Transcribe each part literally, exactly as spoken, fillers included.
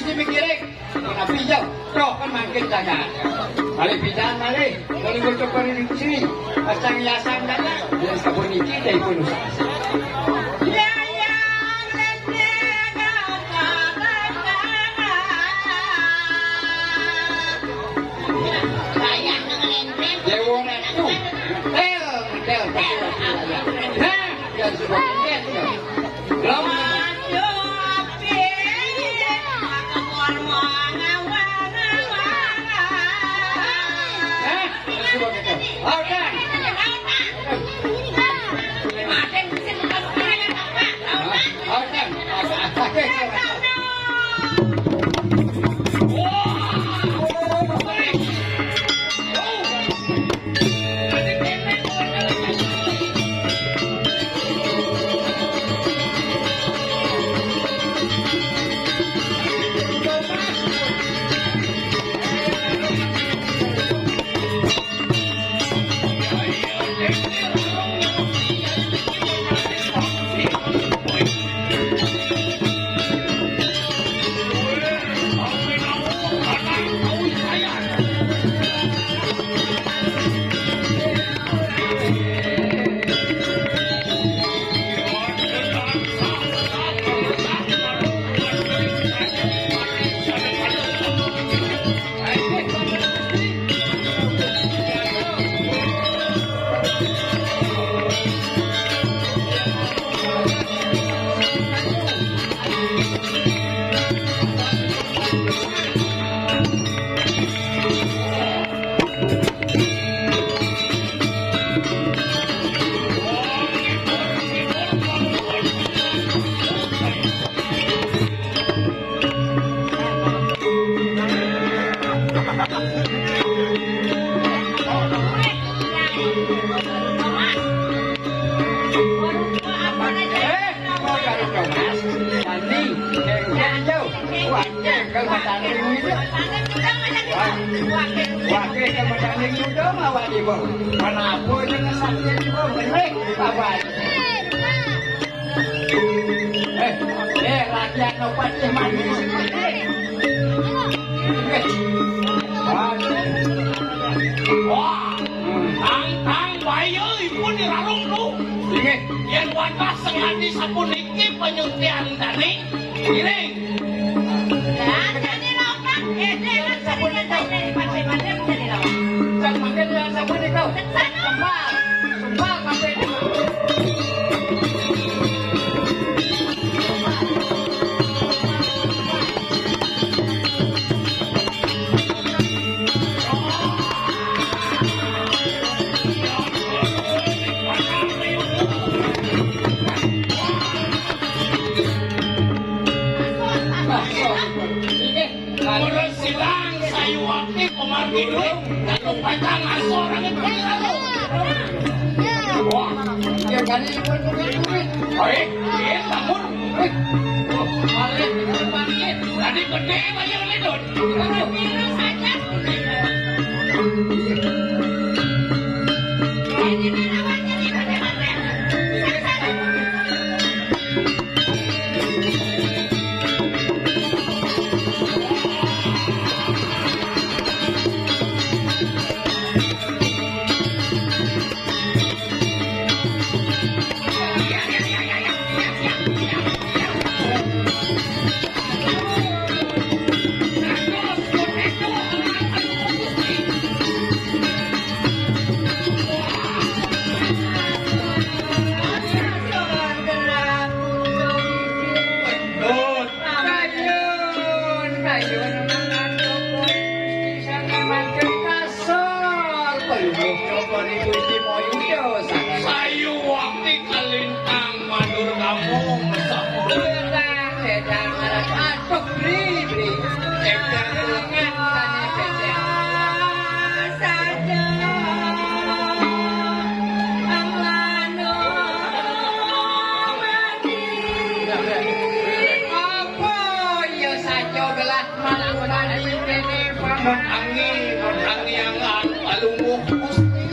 Mikiring, napi jauh, roh kan mangkin jaga. Malih pidan malih, malih gocok bari di sini. Pasang hiasan jaga, yang sabun iki dari pun usaha. Ya, ya, Dewa Ratu, tel, tel, tel, tel. Nah, yang sudah tel, tel. Belum. Eh, eh, latihan opat sih mandi. Eh. Wah, tang-tang bae euy, pun dirarung lu. Inggih. Yén wadah sengadi sapuniki panyuntian dani, ngiring. Dan jadi lawan, eh, jangan sapuniki. Jadi lawan. Cak mangkin yang sapuniki. Sumpah, sumpah, sampai di Urus sidang sayuwakti pamargi duit, lalu pacang asor angin kulit lalu. Wah, ya tadi ikut duit-duit. Baik, iya, bangun. Wih, balik, balik. Tadi gedé banyak ledot. Kayun, kayun, mangandung kuring, bisa ngamankeun kasor. Peluluh coba di Gusti Moyuda, sanes. Sayuwakti kalintang madur kampung. Ledang, ledang, arak atuk, bri, bri. Ember lengan, tanya becek. Saja, ang lano, mati. Apa ya saja gelah Mun angin, mun angin yang anu alungguh Gusti.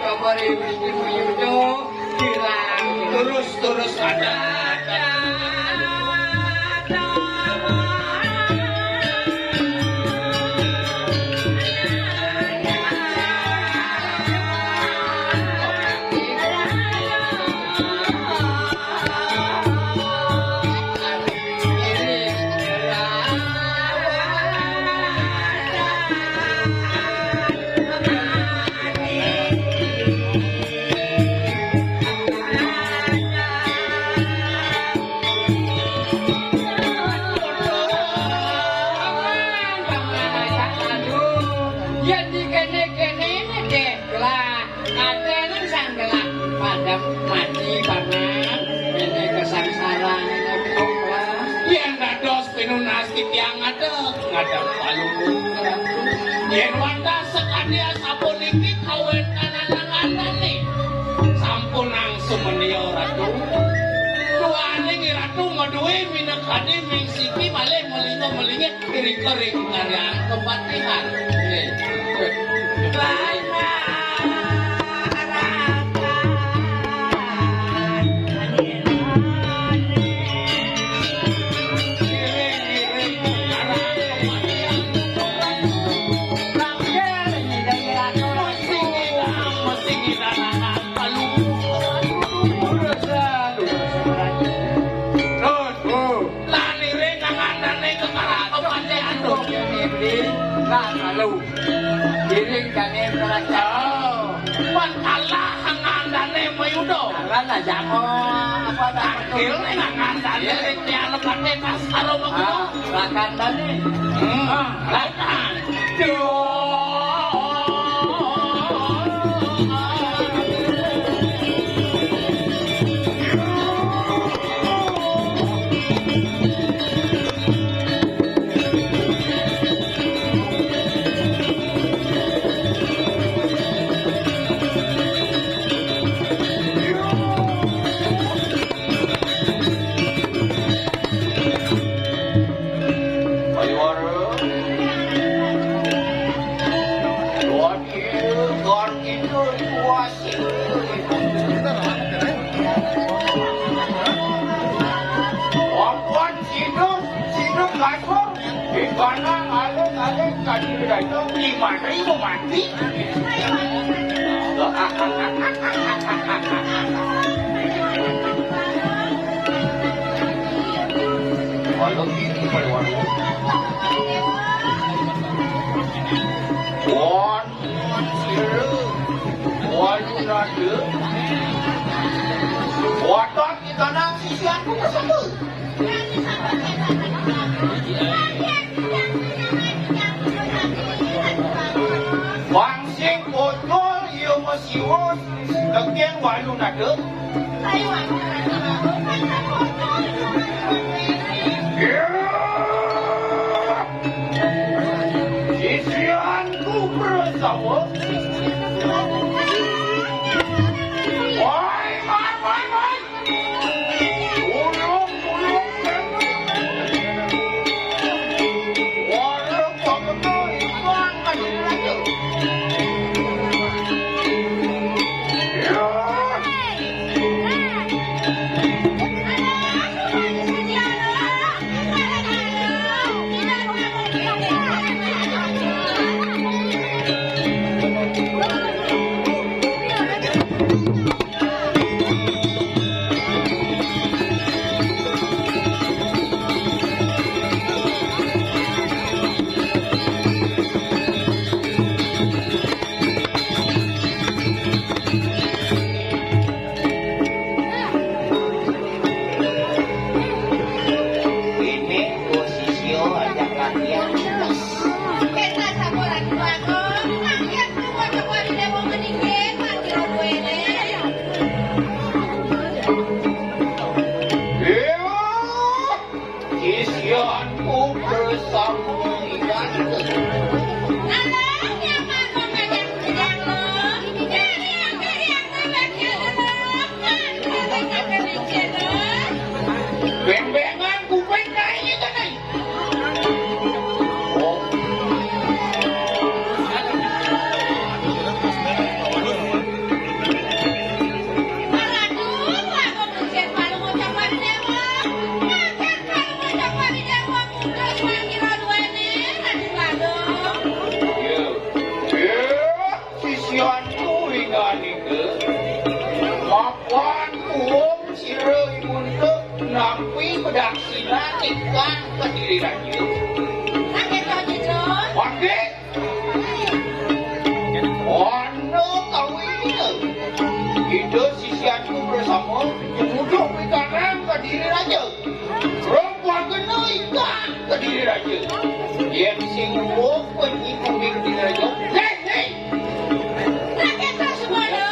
Kabari mesti menyudo, bilang terus-terus ada. Yen dikene-kenene deh, gelah. Ate nang sang gelah padam mati paman. Ini kesangsaraan ini, gelah. Yen dados pinunas titiang ngadeg, ngadeg Palungguh Ratu. Yen wantah sakadi asapuniki kawéntenan nang andane, sampunang sumenia Ratu. Duaning Ratu madué minakadi ming siki malih malinga-malinga irika ring karyan kapatihan. Nggih. Lan iring nang andane kekarato pati anu. Nah, lalu. Iring kami keraja. Oh, pan kalah nang andane mayuda. Kalah lah, jamo. Apa tak betul? Nang andane ring tiang pati pas karo mayuda. Ah, lah kandhane. Hmm. Ah, lah. Ayo, Wara. Luar Kidul, luar kidul, luar kidul. Ampun, sidul, sidul kasur. Di kanan alit, alit, tadi beraja, di mana ibu mati? Walau ini pada warung. Wan, walu nada. Watak kita nang sisianku tersebut. Bang sing botol, iya masiwa, tekén walu nada. Iya. Sisianku Prastawa. Woi, woi, woi, woi. Tulung, tulung. Warung pametu iwang aja. Ya. Kuwi bedaksina nikah Kediri Raja. Nah, gitu, gitu. Pakai. Ono kawin. Kita sisianku bersama duduk di karang Kediri Raja. Rok wagena ikan Kediri Raja. Yen sing ngomong, nyinggung Kediri Raja. Hei, hei. Nah, gitu, semono.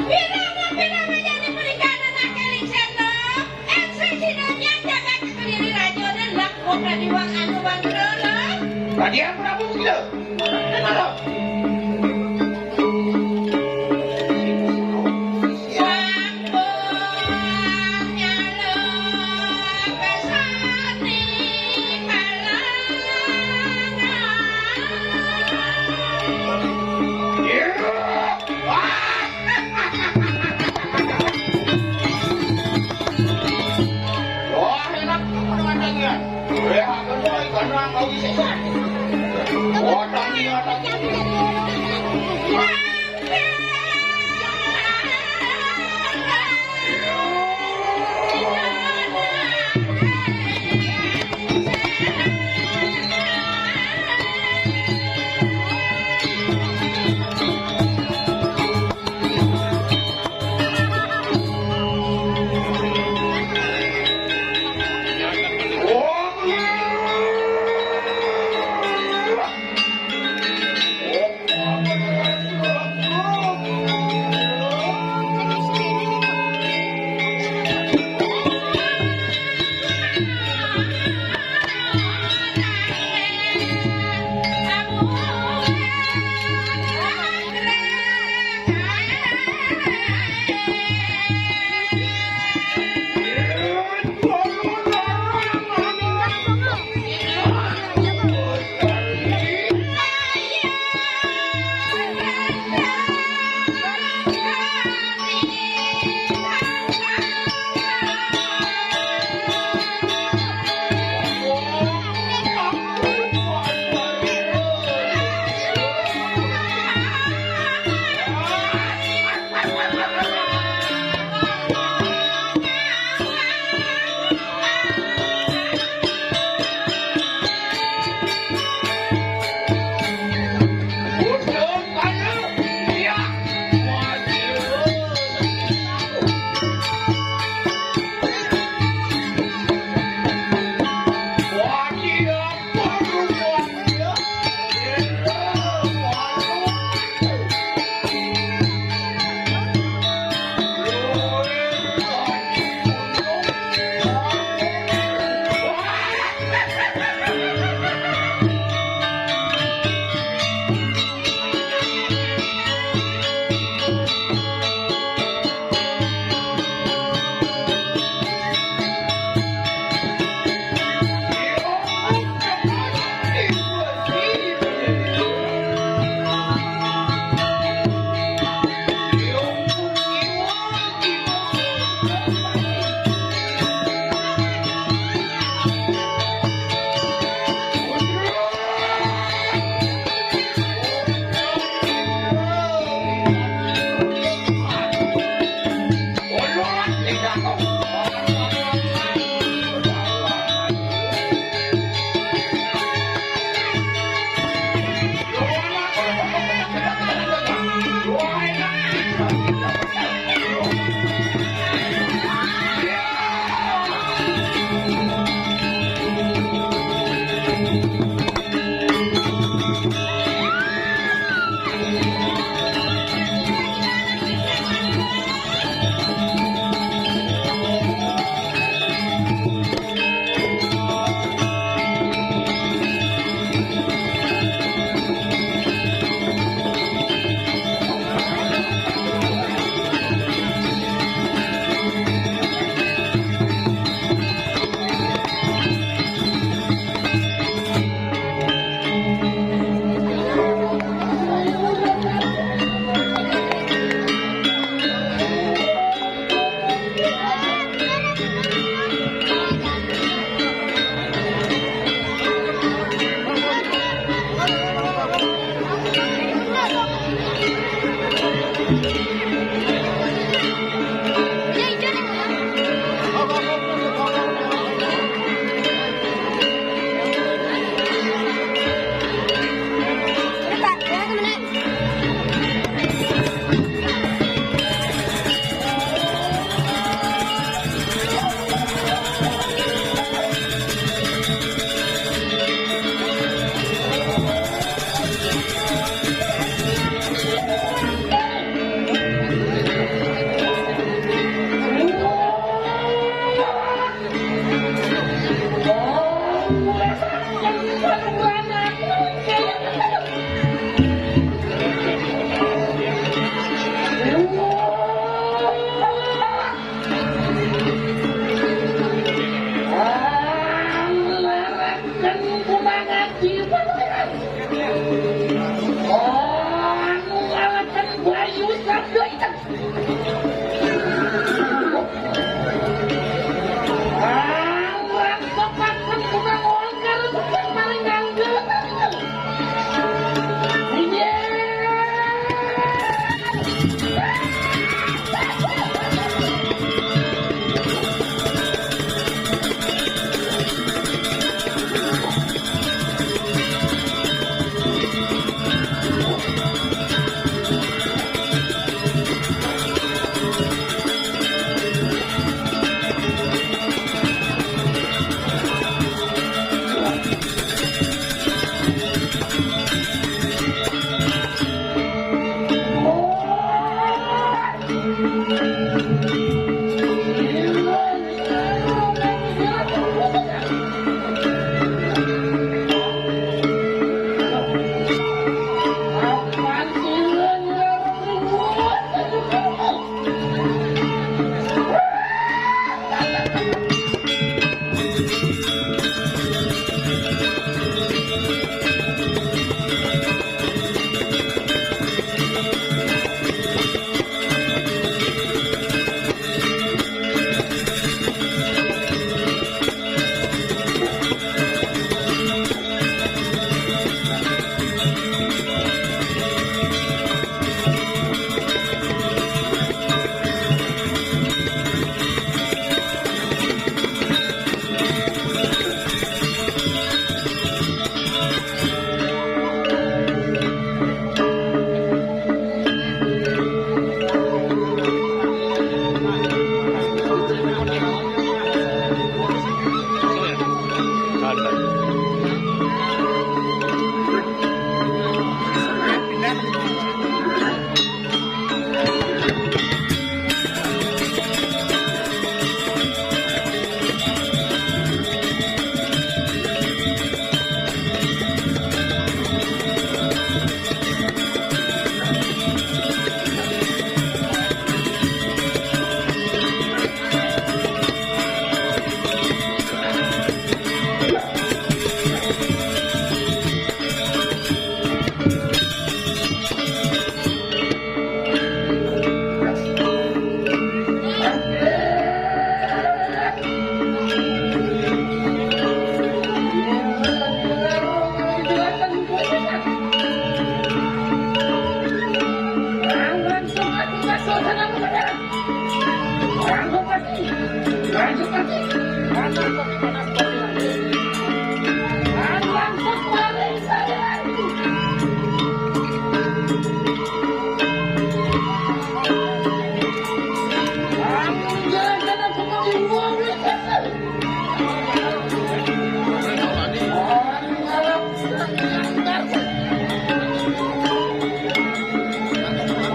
Bilang, bilang aja di pernikahan anak eling seno. Ensé sida nyang jagat Kediri Raja lan lak wong Radiwang anu Wangkara. Raden Prabu Sida. Dengar. Sampun nyala pesane kalangan. Iya. Wah, enak tuh pemandangannya. Wah, aku tuh ikan rambau sih.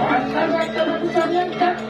Masyarakat Kabupaten